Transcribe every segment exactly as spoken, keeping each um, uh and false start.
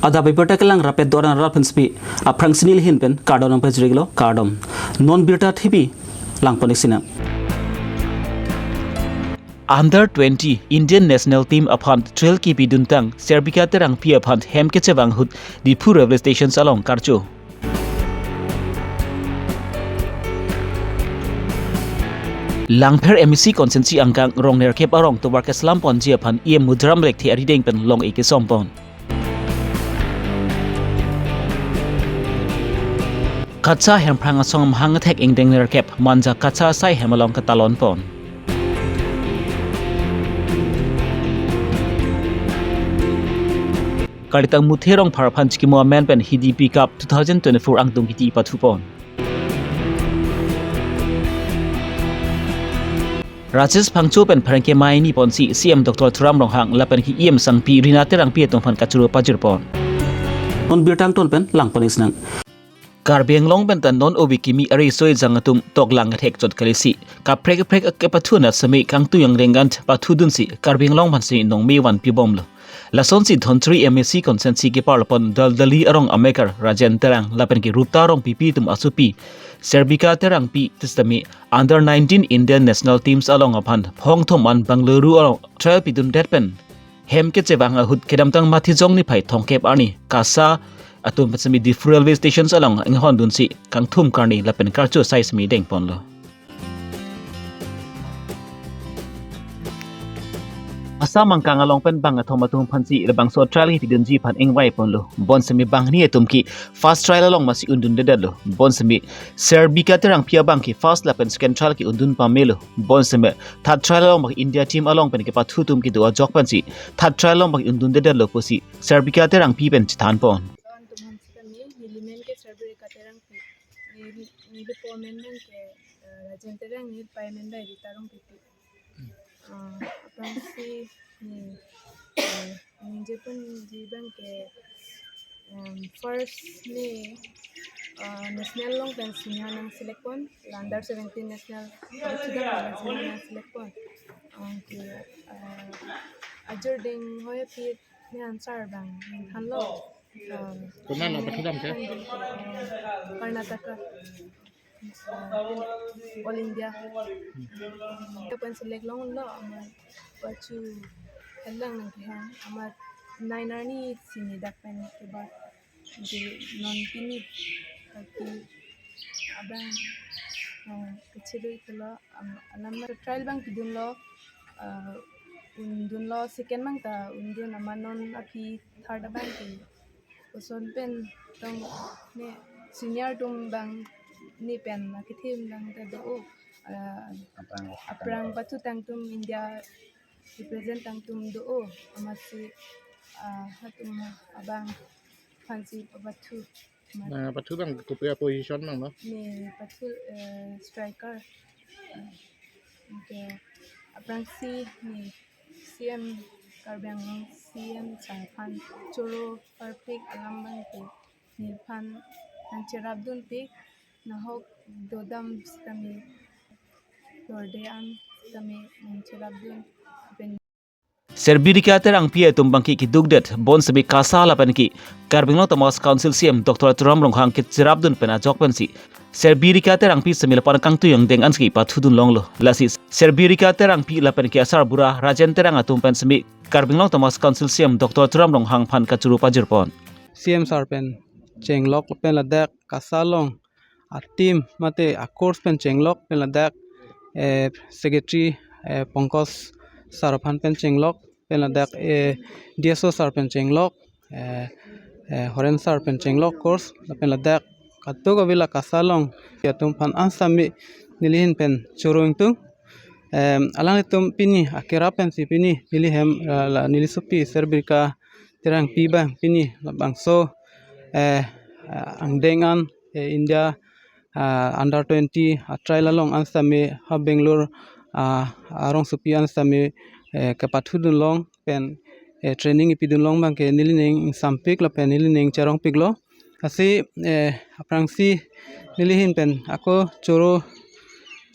Adap abirta kelang rapet doran rap pensi aphrangsi nelihin pen kardom nangpajirlo, kardom. Non birta thepi langpon-ik sinang. Under twenty Indian National Team aphan trial kepiduntang Serbika Terangpi aphan hem kechevang ahut Diphu railway stations along karcho. Langpher M A C constituency angkang rong nerkep arong tovar keslam ponji aphan E M Mudaram Lekthe arideng pen long-e kesompon. Kacha Hemphrang asong amahang athek ingdeng nerkep Manja Kacha asai hem along ketalon pon. Kalitang Muthe Rongphar aphan chikimo amen pen H D P Cup two thousand twenty-four angtung kiti pathu pon. Rajesh Phangcho pen pherangke maini ponsi C M Doctor Tuliram Ronghang lapen ke E M sangpi Rina Terangpi atum aphan kachoro pajir pon. Non birta angton pen langpon-ik sinang. Karbi Anglong pen ta non ove kimi ari soi jang atum toklang athek chot kalisi. Kaprek kaprek akepathu anat seme kangtui angdeng an pathudunsi Karbi Anglong aphansi nongme vanpibomlo. Lasonsi Dhonsiri M A C constituency keparlopon Daldali arong amekar Rajen Terang lapen ke Rupta Rongpipi atum asopi Serbika Terangpi sitame under nineteen Indian national teams along aphan phongthom an Bengaluru along trial pidundet pen hem kechevang ahut kedamtang Mathijong niphai thomkep arni Kasa atum pen sitame Diphu railway stations along inghondunsi kangthum karni lapen karcho asai seme dengponlo. Assam angkang along pen bang athom atum aphansi labangso trial kepidunji aphan ingvaiponlo. Bonsitame banghini atum ke first trial along masi undundedetlo. Bonsitame Serbika Terangpi abang ke first lapen second trial ke undun pamelo. Bonsitame third trial along bang India team along pen kepathu atum kedo ajok pensi third trial along bang undundedetlo pusi Serbika Terangpi pen chethanpon. Antum aphan sitame, neli men ke Serbika Terangpi. Neli, neli po amen abang ke, eh, Rajen Terang, neli pai amen abang Rita Rongpipi. Ah, aphrangsi ne, eh, ningjeponji abang ke, em, first ne, ah, national along pen senior nangselect pon, la under seventeen national, ah, senior nangselect pon. Ah, ke, ah, ajor deng hoi aphi ne answer abang nangthanlo. Ah, komat lo ne pathu dam ke? Ah, Karnataka. Ah, All India. Kapan select longlo, amat pachu helang nangkehang, amat nine arni sini dak pen kebat. Di non pini, tapi abang, ah, kecil itu lo, am-, alam trial abang pidunlo, ah, undunlo, second abang ta undun, amat non aphi third abang ke. Koson pen tong ne senior atum abang ne pen akethe abang ta do-o, ah, aphrang, aphrang pathutang atum India represent tang atum do-o, amatsi, ah, halatum abang aphansi papathu. Amat, ah, pathu abang kopi aposition abang lo? Ne pathu, eh, striker. Anke aphrangsi ne C M Karbi Anglong C M sir aphan choro parpik alam abang ke neliphan nangcherapdunpik, nahok dodam sitame, dorde an sitame nangcherapdun pen. Serbika Terangpi atum abang ke kedukdet, bonsitame Kasa lapen ke Karbi Anglong Autonomous Council C M Doctor Tuliram Ronghang kecherapdun pen ajok pensi Serbika Terangpi sitame lapu-an kangtui angdeng ansi pathudun longlo. Lasi Serbika Terangpi lapen ke asarbura Rajen Terang atum pen sitame Karbi Anglong Autonomous Council C M Doctor Tuliram Ronghang aphan kachoro pajirpon. C M sir pen chenglok pen ladak Kasa along a-team mate a-course pen chenglok pen ladak, eh, secretary, eh, Pankaj sir aphan pen chenglok pen ladak, eh, D S O sir pen chenglok, eh, eh, Horen sir pen chenglok course lapen ladak kadokave la Kasa along atum aphan an sitame nelihin pen choro ingtung. Em, alanglitum pini akerap pensi pini neli hem, eh, la neli sopi Serbika Terangpi abang pini labangso, eh, angdeng an, eh, India, ah, under twenty, ah, trial along an sitame ha Bangalore, ah, arongsopi an sitame, eh, kepathudun long pen, eh, training kepidun long abang ke nelining ingsampik lapen nelining cherongpiklo. Lasi, eh, aphrangsi nelihin pen ako choro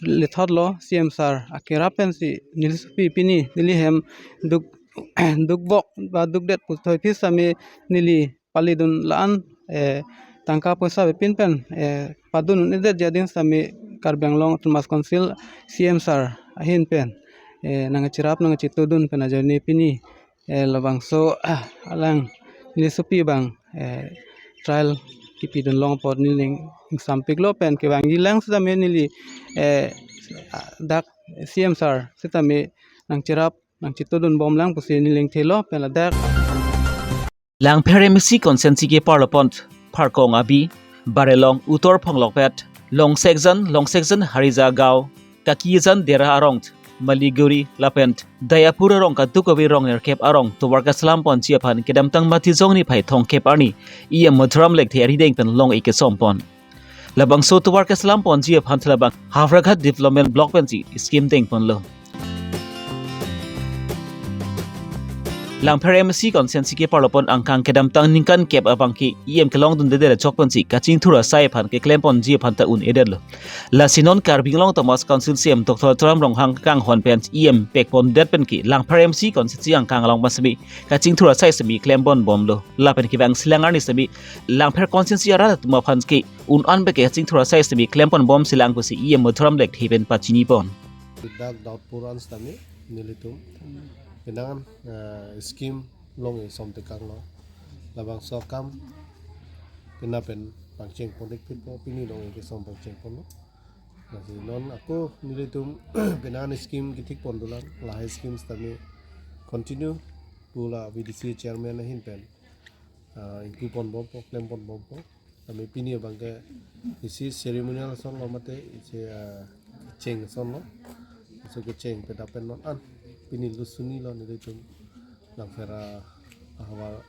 lethotlo C M sir akerap pensi neli sopi pini neli hem duk, dukvok ba dukdet puthot aphi sitame neli palidun la-an, eh, tangka poisa avepin pen, eh, padun un-edetji adin sitame Karbi Anglong Autonomous Council C M sir ahin pen, eh, nangcherap nangchetudun pen ajoine pini, eh, labangso, ah, alang neli sopi abang, eh, trial kipidun long apot neli ning ingsampiklo pen kevangji lang sitame neli, eh, ah, dak C M sir sitame nangcherap nangchetudun bomlang pusi neli ingthelo pen ladak. Langpher M A C constituency keparlo pon Pharkong Abi, Barelong, Uttor Phonglokpet, Longsekjan, Longsekjan Harija Gaon, Kakijan Dera arong, Maliguri lapen Dayapur arong kadokave rong nerkep arong tovar keselam ponji aphan kedamtang Matijong niphai thomkep arni E M Madhuram Lekthe arideng pen long-ik kesom pon. Labangso tovar keselam ponji aphan thalabang Howraghat Development Block pensi scheme deng ponlo. Langpher M A C constituency keparlo pon angkang kedamtang ningkan kep abangke E M kelongdundedet ajok pensi kachingthur asai aphan keklem ponji aphan ta un-edetlo. Lasi non Karbi Anglong Autonomous Council C M Doctor Tuliram Ronghang kanghon pen E M pek pondet pen ke Langpher M A C constituency angkang along pen sitame kachingthur asai sitame klem pon bomlo. Lapen kevangsilang arni sitame Langpher constituency arat atum aphan ke un-an pen ke kachingthur asai sitame klem pon bomsilang pusi E M Madhuram Lekthe pen pachini pon. Dak Daudpur an sitame nelitum penang, eh, scheme long-ik som tekanglo. Labangso akam penang pen pangcheng pon-ikpikpo, pini long-ik kesom pangcheng ponlo. Lasi non ako nelitum penang scheme kethik pondulang, lahai scheme sitame continue pu la V D C chairman ahin pen, ah, ingpu pon bompo, klem pon bompo. Sitame pini abangke isi ceremonial asonlo mate isi, ah, kecheng asonlo. Laso kecheng pen lapen non an pini lusunilo nelitum Langpher ahavar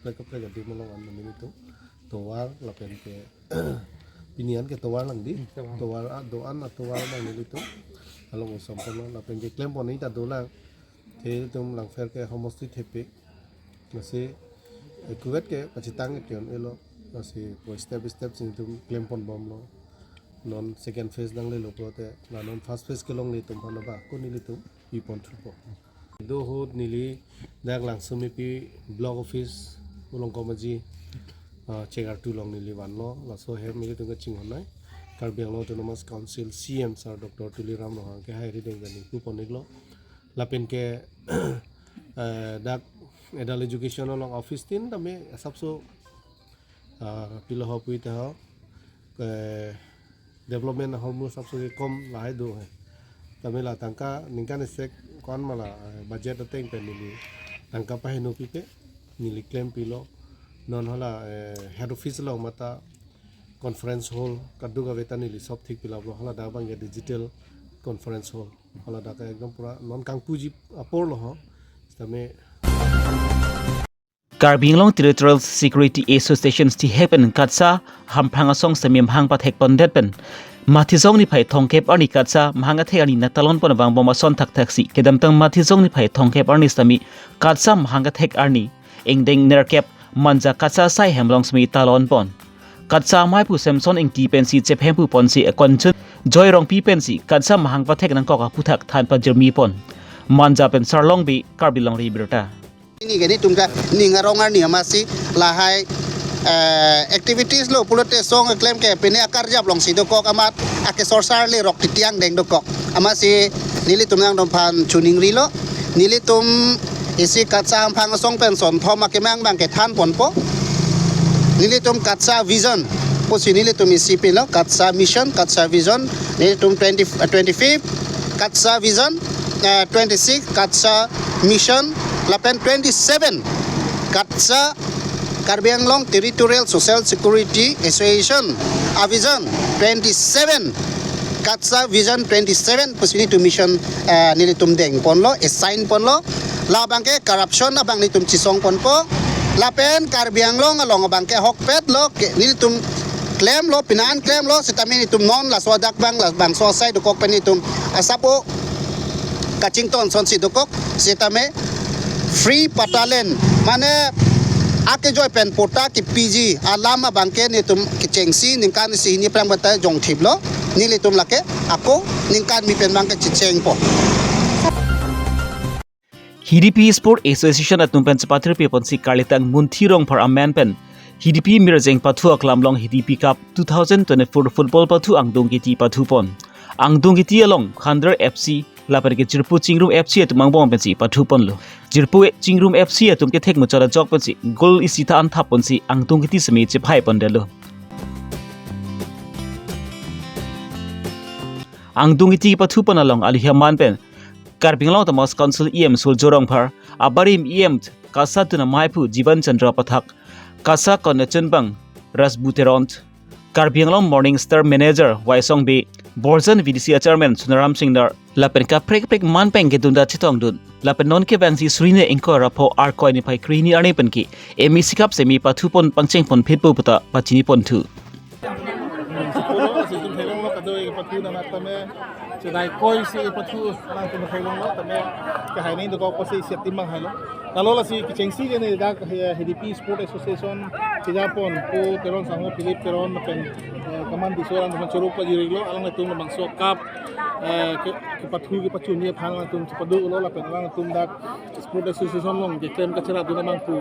kaprek kaprek adim along an nelitum tovar lapen ke pini an ke tovar lang di. Hmm, tovar. Tovar, ah, do-an atovar lang nelitum along-ik som ponlo lapen keklem pon-ik ta dolang. Te ilitum Langpher ke homosti thepik. Lasi, eh, kuvet ke pachitang ke kyon elo. Lasi po step step si nelitum klem pon bomlo. Non second phase nanglelo pulote, la non first phase kelongle atum aphan ba, ko nelitum pi pon thupo. Do ahut neli dak Langsomepi block office along komaji, ah, chegar tu long neli vanlo, laso hem nelitum kachinghon nai. Karbi Anglong Autonomous Council C M sir Doctor Tuliram Ronghang kehai arideng pen ingpu pon-iklo. Lapen ke, eh, dak adult education along office tin tame asapso, ah, pilo ho pui ta ho, eh, development ahormu asapso kekom lahai do he. Tame la tangka ningkan isi ko-an ma la, eh, budget ateng pen neli tangka paheno pipe, neli klempilo. Non hala, eh, head office along mate conference hall kadokave ta neli sop thik pilaplo, hala dak abangke digital conference hall. Hala dak ekdom pura non kangpuji aporlo ho. Sitame Karbi Anglong Territorial Security Association T H A C pen KATSA hamphang asong sitame mahang pathek pondet pen Matijong niphai thomkep arni KATSA mahang athek arni nangtalon pon abang bom ason thakthak si kedamtang Matijong niphai thomkep arni sitame KATSA mahang athek arni ingdeng nerkep Manja KATSA asai hem along sitame talon pon. KATSA amei pu Samson Ingti pensi chephem pu ponsi akonchun Joy Rongpi pensi KATSA mahang pathek nangkok aputhak than pajirmi pon. Manja pen Sarlongbi, Karbi Longri Abirta. Pini ke nelitum ke ning arong arni amatsi lahai, eh, activities lo pulote song keklem ke pini akarjap alongsi dokok amat akesorsar le rok titi angdeng dokok. Amatsi nelitum nangtumphan chuningrilo. Nelitum isi KATSA hamphang asong pen sonthom akemang abangke than ponpo. Nelitum KATSA vision pusi nelitum isi pilo, KATSA mission, KATSA vision. Nelitum twenty, eh, twenty-fifth KATSA vision, eh, twenty-six KATSA mission, lapen twenty-seven KATSA, Karbi Anglong Territorial Social Security Association avision, twenty-seven KATSA vision twenty-seven pusi nelitum mission, eh, nelitum deng ponlo, assign ponlo. Labangke corruption abang nelitum chesong ponpo. Lapen Karbi Anglong along abangke ahokpet lo ke nelitum klemlo, pini an klemlo, sitame nelitum non laso adak abang, labangso asai dokok pen nelitum asap-o kachington asonsi dokok, sitame free patta land, mane akejoi pen patta kepiji alam abangke nelitum kechengsi ningkan isi hini aphrang patta jongthiplo, nelitum lake ako ningkan mi pen abangke chechengpo. Hidipi Sport Association atum pen chepathirpi ponsi Karlitang Munthi Rongphar amen pen Hidipi Mirjeng pathu aklam along Hidipi Cup two thousand twenty-four football pathu Angdung Kiti pathu pon. Angdung Kiti along Khandar F C lapen ke Jirpo Chingrum F C atum angbong pensi pathu ponlo. Jirpo Chingrum F C atum kethek muchot ajok pensi goal isi ta an thap ponsi Angdung Kiti semi chephai pondetlo. Angdung Kiti pathu pon along alihaman pen Karbi Anglong Autonomous Council E M Surjya Rongphar, abarim E M KASA dun amaiphu Jiban Chandra Pathak, KASA Konnechenbang Rajbu Teron, Karbi Anglong Morning Star Manager Waisong Bey, Borjan V D C Chairman Sonaram Singnar, lapen kaprek kaprek man pen kedunda chetongdun, lapen non kevangsi suri ingkoi ra pho Arkoi niphai krehini arni pen ke M E C Cup semi pathu pon pangcheng ponphitpo puta pachini ponthu. Sipolo, si itum theklonglo kadokave kepathu nang tame, chedai koi si kepathu nang itum theklonglo tame, kahai neng dokok pusi isi atim abang hailo. Lalo lasi kechengsi ke ne dak, eh, Hidipi Sport Association, Chijapon, Pu Teron Sangho, Philip Teron, pen, eh, Kaman Tisso alanglitum choro pajirlo, alanglitum labangso cup, eh, ke, kepathu kepachunji aphan alanglitum chepaduklo, lapen alanglitum dak Sport Association along keklem kacheradun abang pu,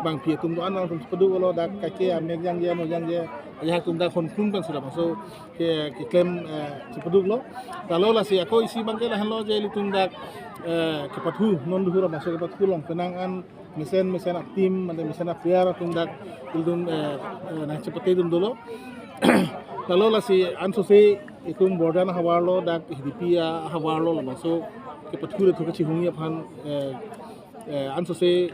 bangpi atum do-an alanglitum chepaduklo, dak kaike amek jangje, mo jangje, ajahak atum dak honklung pen sura bangso ke, keklem, eh, chepaduklo. Lalo lasi ako isi abang ke lahenlo je ilitum dak, eh, kepathu non duhu ra bangso kepathu along penang an mesen mesen a-team, mane mesen a-player atum dak ilitum, eh, eh, nangchepatedun dolo. Lalo lasi ansose itum Borjan ahavarlo dak Hidipi ahavarlo labangso kepathu re thu kachihungji aphan, eh, eh, ansose,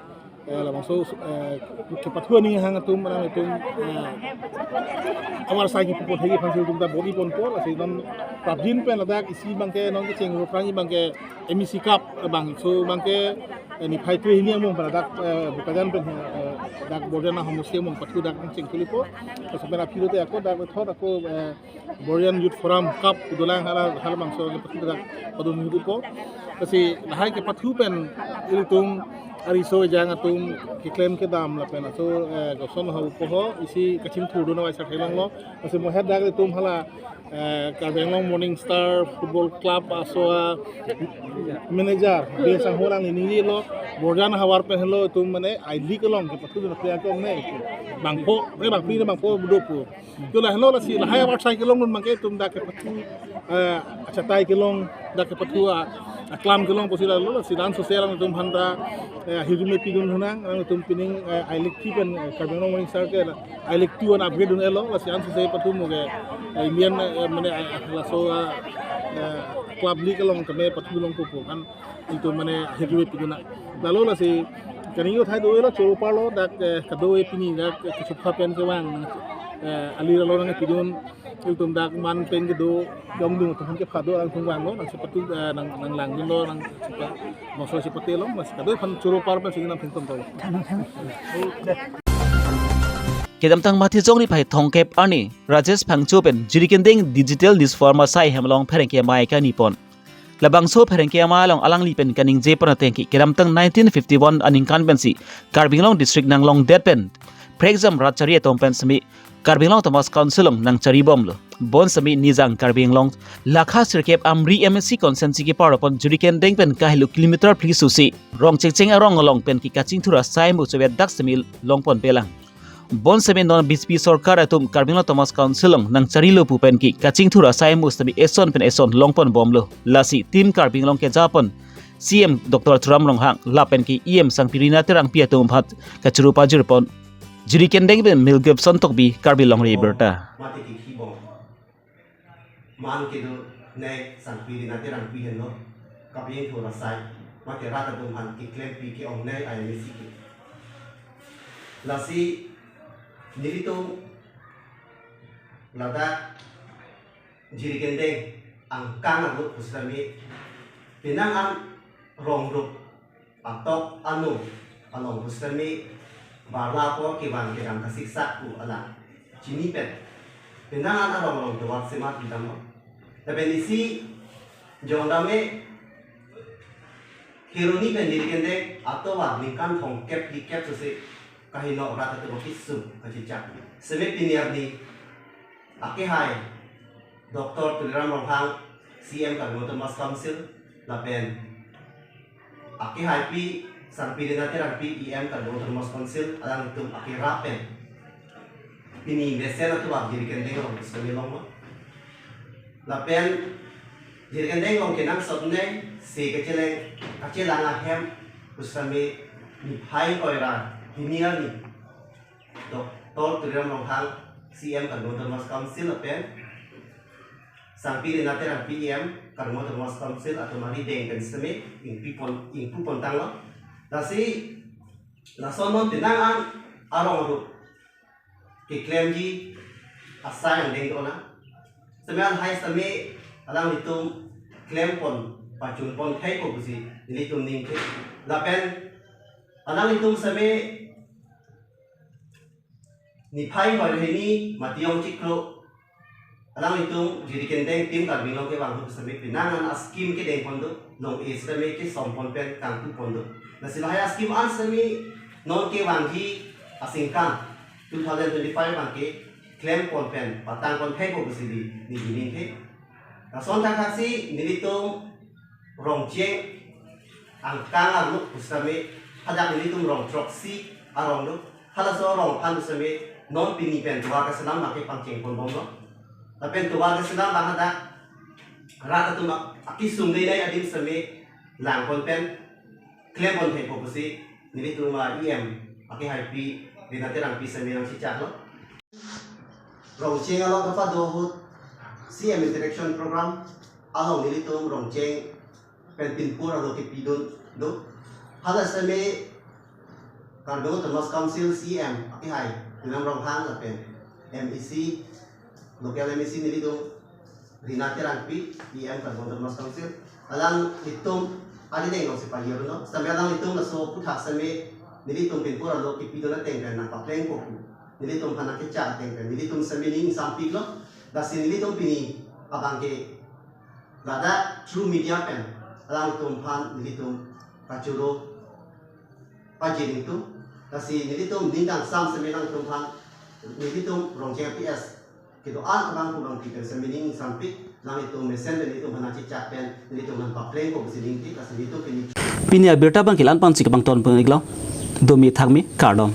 eh, labangso, eh, kepathu aning hang atum alanglitum, eh, ahavar sai kipu ponji aphan si itum ta bor-i ponpo, lasi non prapjin pen ladak isi abang ke non kecheng ro prang abang ke M E C Cup, eh, bangso abang ke, eh, niphai krehini angbong pen ladak, eh, Bokajan pen, eh, dak Borjan ahomosti angbong pathu dak chengthulipo. Laso pen aphi lote ako dak thot ako, eh, Borjan Youth Forum Cup kedolang hala, halabangso kepathu dak padun hidupo. Lasi lahai kepathu pen ilitum ariso ejang atum keklem kedam lapen aso, eh, goson hau poho isi kachingthurdun awai sa theklonglo. Lasi mo het dak ilitum hala, eh, Karbi Anglong Morning Star Football Club aso a-manager Bey Sangho alangli ningjelo, Borjan ahavar pen henlo itum mane I-League along kepathudun a-player ke-ongnei. Bangpho, eh, bangphi ne bangpho dopo. Yo lahenlo lasi lahai ahavar sai kelongdun abang ke itum dak kepathu, eh, achatai kelong, dak kepathu a, aklam kelong pusi lalo lasi ansose alanglitum aphan ta, eh, hirjume pidun hunang, alanglitum pining, eh, I-League pen, eh, Karbi Anglong Morning Star ke la, I-League two an upgrade dun-elo, lasi ansose pathu mo ke, eh, Indian, eh, mane, eh, laso, eh, eh, club league along tame pathu longpo pu kan itum mane hirjume pidun na. Lalo lasi kaningje athai do-elo choro parlo dak, eh, kadokave pini dak, eh, kechupha pen kevang, eh, alir along nangpidun, ilitum dak man pen kedo jongdung atum aphan kepha do alanglitum vanglo, nangchepatu, eh, nang, nanglangdunlo, nangchepa, bangso chepatelo, lasi kadokave aphan choro par pensi nangphinton tolo. Kedamtang Matijong niphai thomkep arni Rajesh Phangcho pen Jirikindeng Digital News Forum asai hem along pherangke amei kani pon. Labangso pherangke amei along alangli pen kaningje pon ateng ke kedamtang nineteen fifty-one aningkan pensi Karbi Anglong District nanglongdet pen prekjam rat chari atum pen semi Karbi Anglong Autonomous Council along nangcharibomlo. Bonsemi nijang Karbi Anglong lakha sirkep Amri M A C constituency kepar pon Jirikindeng pen kahelo kilometer phli susi Rongchengcheng arong along pen ke kachingthur asai mu chevedak semi longponpelang. Bonsemi non B J P sorkar atum Karbi Anglong Autonomous Council along nangcharilo pu pen ke kachingthur asai mu semi eson pen eson longponbomlo. Lasi Team Karbi Anglong kejapon C M Doctor Tuliram Ronghang lapen ke E M Sangpi Rina Terangpi atum aphan kachoro pajirpon. Jirikindeng pen Mel Gibson Tokbi, Karbi Longri Abirta. Mate kikhibom. Man kedo nai Sangpi Rina Terangpi henlo. Kapingthur asai. Mate rat atum aphan keklempi ke-ongnei I M A C ke. Lasi nelitum ladak Jirikindeng angkang arlo pusitame penang an rong rup atok anu along pusitame barla apor kevang kedam kasiksak pu alang chini pen penang an arong rong tovar semat bidamlo. Lapen isi jongdame Kheroni pen Jirikindeng atovar ningkan thomkep phlikep susi kaheno rat atum kesung kachechak. Semi pini arni akehai Doctor Tuliram Ronghang, C M Karbi Anglong Autonomous Council, lapen Akehaipi Sangpi Rina Terangpi, E M Karbi Anglong Autonomous Council, alanglitum akerapen pini mesen atovar Jirikindeng along semi longlo. Lapen Jirikindeng along kenangsot ne si kacheleng kachelang ahem pusitame niphai ingkoi ra hini arni Doctor Tuliram Ronghang, C E M Karbi Anglong Autonomous Council lapen Sangpi Rina Terangpi, E M Karbi Anglong Autonomous Council atum arideng pen semi ingpipon ingpupon tanglo. Lasi lason non penang an arong arup keklemji asai angdeng dona. Semi an hai semi alanglitum klempon pachunpon thekpo pusi nelitum ningke. Lapen alanglitum semi niphai ingkoi ra hini Matiyong Chiklo, alanglitum Jirikindeng Team Karbi Anglong kevang ahut semi penang an a-scheme kedengpon do, long-e semi kesompon pen kangtupon do. Lasi lahai a-scheme an semi non kevangji asingkan two thousand twenty-five abangke klempon pen patangpon thekpo pusi neli ningke. Lason thakthak si nelitum Rongcheng angkang arlo pusitame hadak nelitum rong throksi arong do. Halaso arong aphan semi non pini pen tovar keselam abangke pangchengpon bomlo. Lapen tovar keselam abang hadak rat atum ak- akesung dei dei adim semi langpon pen klempon thekpo pusi nelitum a-E M akehaipi Rina Terangpi semi nangchechaklo. Rongcheng along kapado ahut C M Interaction Program along nelitum Rongcheng pen pinpur arlo kepidun do. Hala semi Karbi Anglong Autonomous Council C E M akehai Tuliram Ronghang lapen M A C, local M A C nelitum Rina Terangpi, E M Karbi Anglong Autonomous Council, alanglitum arideng alongsi pajirno. Semi alanglitum laso aphuthak semi nelitum pinpur arlo kepidun ateng pen nangpaplengpo pu nelitum aphan nangkechak ateng pen nelitum semi ning sampiklo. Lasi nelitum pini abangke ladak through media pen alanglitum aphan nelitum kachoro pajir nelitum. Lasi nelitum ning kangsam semi alanglitum aphan nelitum Rongcheng P S kedo-an abang pu abangpi pen semi ning sampik, alanglitum mesen pen nelitum aphan nangchechak pen nelitum aphan paplengpo pusi ningke. Lasi nelitum pini Pini abirta abangke la-an pensi kepangton pon-iklo. Domi thakmi, kardom.